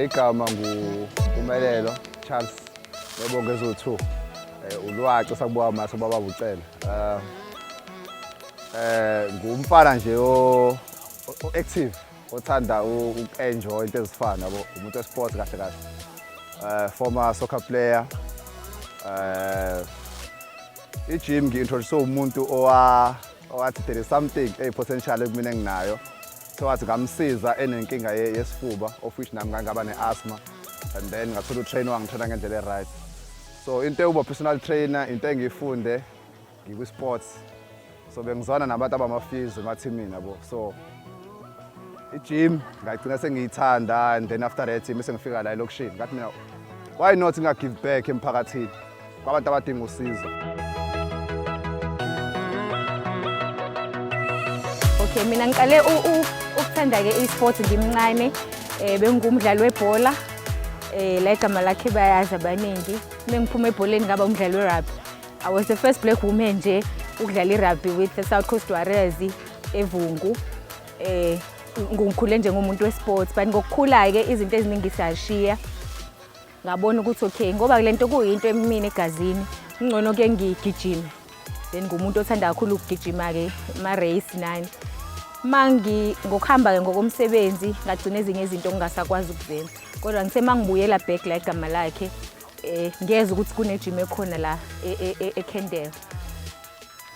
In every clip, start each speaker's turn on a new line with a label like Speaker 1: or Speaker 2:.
Speaker 1: Igama nguMpumelelo Charles Webonge eziwu-2. Ulwace sakubuka mase baba uCele. Ngumfana nje o active othanda uku-enjoy into ezifana yabo, umuntu we-sports kahle kahle. Former soccer player. I-gym ngi-introduce umuntu owathi there is something eyi-potential kumina enginayo. So wathi ngamsiza enenkinga yesifuba, of which nami ngangaba ne-asthma, and then ngathola u-trainer wangi-traina ngendlela e-right. So into yokuba personal trainer, into engiyifunde ngikwi-sports. So bengizwana nabantu abama-physio emathimini yabo. So i-gym ngagcina sengiyithanda, and then after that mase ngifika la elokishini ngathi mina, why not nginga-give back emphakathini kwabantu abadinga usizo.
Speaker 2: Okay, mina ngiqale ukuthanda-ke i-sport ngimncane. Bengumdlali webhola. La igama lakhe bayazi abaningi. Uma ngiphuma ebholeni ngaba umdlali we-rugby. I was the first black woman nje ukudlala i-rugby with the South Coast Warriors eVungu. Ngikhule njengomuntu we-sports, but ngokukhula-ke izinto eziningi siyashiya. Ngabona ukuthi okay, ngoba le nto kuyinto emina egazini, kungcono ke ngigijime. Then ngumuntu othanda kakhulu ukugijima-ke, ama-race nani. Mangi ngokuhamba-ke ngokomsebenzi ngagcina ezinye izinto ngingasakwazi ukuzenza. Kodwa ngithe mangibuyela back la igama lakhe, ngiyeza ukuthi kune-gym ekhona la eKendale.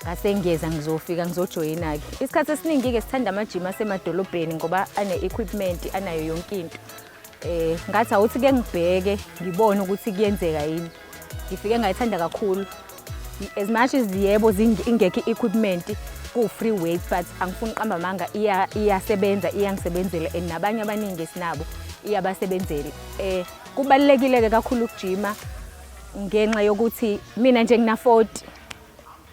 Speaker 2: Ngase ngiyeza ngizofika ngizojoyina-ke. Isikhathi esiningi-ke sithanda ama-gym asemadolobheni ngoba ane-equipment, anayo yonke into. Ngathi awuthi ke ngibheke ngibone ukuthi kuyenzeka yini. Ngifike ngayithanda kakhulu. As much as yebo ingekho i-equipment ku-free weight, but angifuni uqamba amanga, iyasebenza, iyangisebenzela, and nabanye abaningi esinabo iyabasebenzela. Kubalulekile-ke kakhulu ukujima ngenxa yokuthi mina nje ngina 40,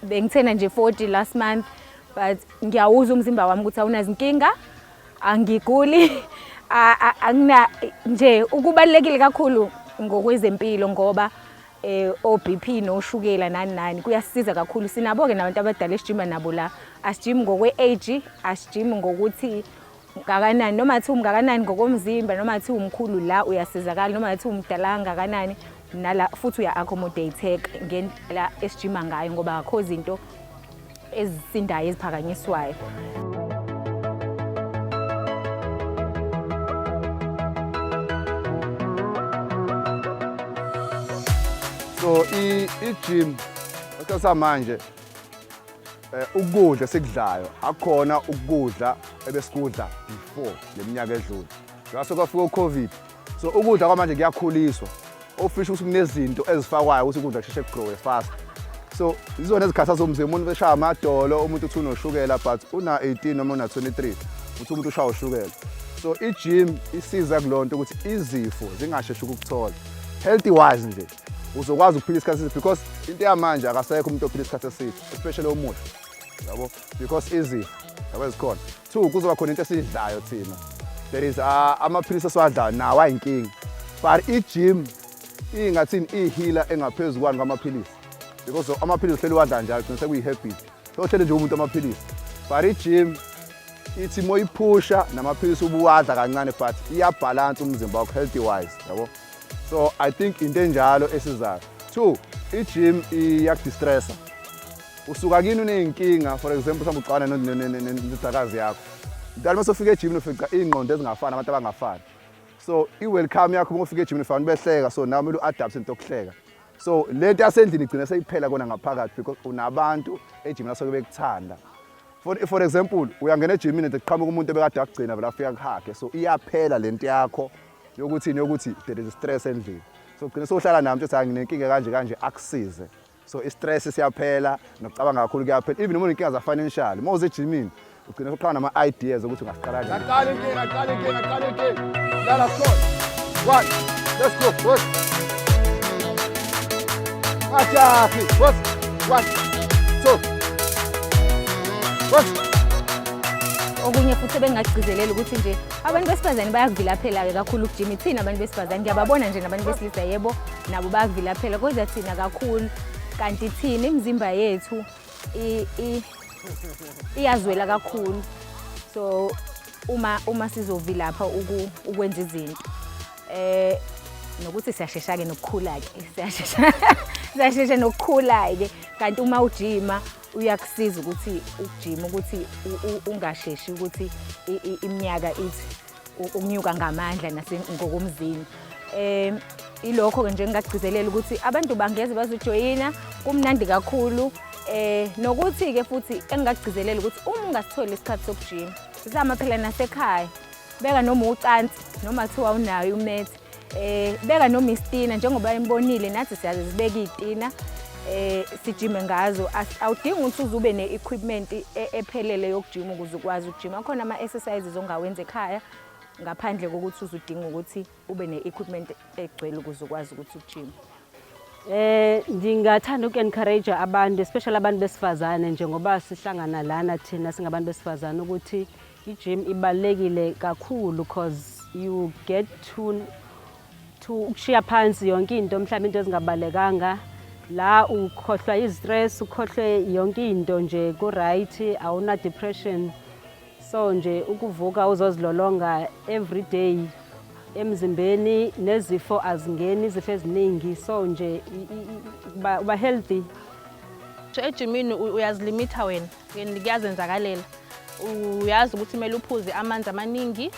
Speaker 2: bengithena nje 40 last month, but ngiyawuzwa umzimba wami ukuthi awunazinkinga, angiguli, angina nje. Ukubalulekile kakhulu ngokwezempilo ngoba o-BP noshukela nani nani kuyasiza kakhulu. Sinabo-ke nabantu abadala esijima nabo la, asijimi ngokwe-age, asijimi ngokuthi ngakanani, noma ngathi umngakanani ngokomzimba, noma ngathi umkhulu la uyasizakala, noma ngathi umdala kangakanani nala futhi uya-accommodate-eka ngendlela esijima ngayo ngoba akho izinto ezisindayo eziphakanyiswayo.
Speaker 1: So i-gym esamanje, ukudla esikudlayo akukhona ukudla ebesikudla before leminyaka edlule. Ngase kwafika u-COVID, so ukudla kwamanje kuyakhuliswa, ofisha ukuthi kunezinto ezifakwayo ukuthi ukudla kusheshe ku-growe fast. So izona ezikhathaza umzimba, umuntu eshaya amadolo, umuntu uthi unoshukela but una-18 noma una-23 uthi umuntu ushaya ushukela. So i-gym isiza kulonto ukuthi izifo zingasheshi ukukuthola. Healthy wise nje uzokwazi ukuphila isikhathi eside, because into yamanje akasekho umuntu ophila isikhathi eside, especially omusha yabo, because izifo yabo ezikhona. Two, kuzoba khona into esiyidlayo thina, there is amaphilisi esiwadlayo nawo ayinkinga, but i-gym ingathini i-healer engaphezu kwani kwamaphilisi, because amaphilisi uhleli wadla njalo, gcina sekuyi-habit, sohlele nje umuntu amaphilisi. But i-gym ithi moyiphusha namaphilisi ubuwadla kancane, but iyabhalansa umzimba wakho healthy wise yabo. So I think into enjalo esizayo. Two, i-gym iyakudistressa, usuka kini uney'nkinga, for example mhlawumbe uxabana nendodakazi yakho, mntwana, uma sofika ejimini ufica iy'ngqondo ezingafani, abantu abangafani. So i-welcome yakho uma ufika ejimini ufana behleka, so nawe kumele u-adapt into yokuhleka. So lento yasendlini igcina seyiphela kona ngaphakathi because unabantu ejimini asuke bekuthanda. For example, uyangena ejimini nje kuqhamuka umuntu ebekade akugcina vele afika kuhage, so iyaphela lento yakho yokuthini, yokuthi there is stress endlini. So ugcina sowuhlala nami uthi nginenkinga kanje kanje, akusize. So i-stress siyaphela, nokucabanga kakhulu kuyaphela, even uma unenkinga za-financial, uma uze ejimini ugcina soqala nama-ideas ukuthi ungasiqala kanjani. Qala inkinga, qala inkinga, qala inkinga. Lala score. One, let's go, one. Ajahi, one, one, two, one.
Speaker 2: Okunye futhi ebengingakugcizelela ukuthi nje abantu besifazane bayakuvilaphela-ke kakhulu ukujima. Thina abantu besifazane ngiyababona nje, nabantu besilisa yebo nabo bayakuvilaphela, kodwa thina kakhulu. Kanti thina imizimba yethu iyazwela kakhulu, so uma sizovilapha ukwenza izinto. Nokuthi siyashesha-ke nokukhula-ke, siyashesha, siyashesha nokukhula-ke. Kanti uma ujima uyakusiza ukuthi ukujima ukuthi ungasheshi ukuthi iminyaka ithi ukunyuka ngamandla ngokomzimba. Ilokho-ke nje ngingakugcizelela ukuthi abantu bangeze bazojoyina, kumnandi kakhulu. Nokuthi-ke futhi engingakugcizelela ukuthi uma ungasitholi isikhathi sokujima, zama phela nasekhaya, beka noma ucansi noma kuthiwa unayo umethe, beka noma isitina njengoba imbonile, nathi siyazibeka iy'tina, sijime ngazo. Awudingi ukuthi uze ube ne-equipment ephelele yokujima ukuze ukwazi ukujima. Khona ama-exercises ongawenza ekhaya ngaphandle kokuthi uze udinge ukuthi ube ne-equipment egcwele ukuze ukwazi ukuthi ujime.
Speaker 3: Ndingathanda uku-encourage abantu, especially abantu besifazane, njengoba sihlangana lana thina singabantu besifazane, ukuthi i-gym ibalulekile kakhulu because you get to ukushiya phansi yonke into, mhlawumbe into ezingabalulekanga la, ukhohlwa i-stress, ukhohlwe yonke into nje, ku-right, awuna depression. So nje ukuvuka uzozilolonga every day, emzimbeni nezifo azingeni, izifo eziningi, so nje uba healthy.
Speaker 4: So ejimini uyazilimitha wena and kuyazenzakalela. Uyazi ukuthi kumele uphuze amanzi amaningi,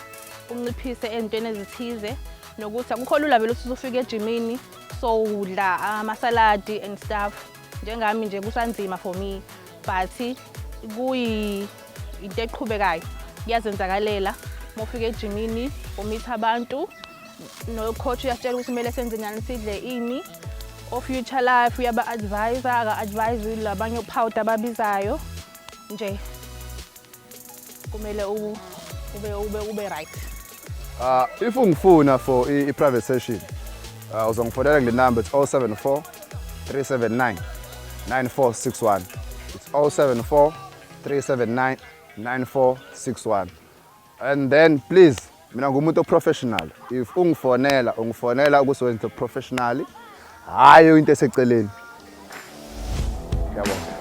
Speaker 4: unciphise ezintweni ezithize, nokuthi akukho lula vele ukuthi usufike ejimini so udla amasaladi and stuff. Njengami nje kusanzima for me, but kuyi into eqhubekayo, kuyazenzakalela. Uma ufika ejimini umitha abantu, no-coach uyasitshela ukuthi kumele senze njani, sidle ini. O-Future Life uyaba-advise, aka-advise labanye o-powder ababizayo nje, kumele ube right.
Speaker 1: If ungifuna for i-private session, uzongifonela kule number, it's 074 379 9461. It's 074 379 9461. And then please, mina ngumuntu professional. If ungifonela, ungifonela ukusebenza professionally, hayi into eseceleni. Yabo.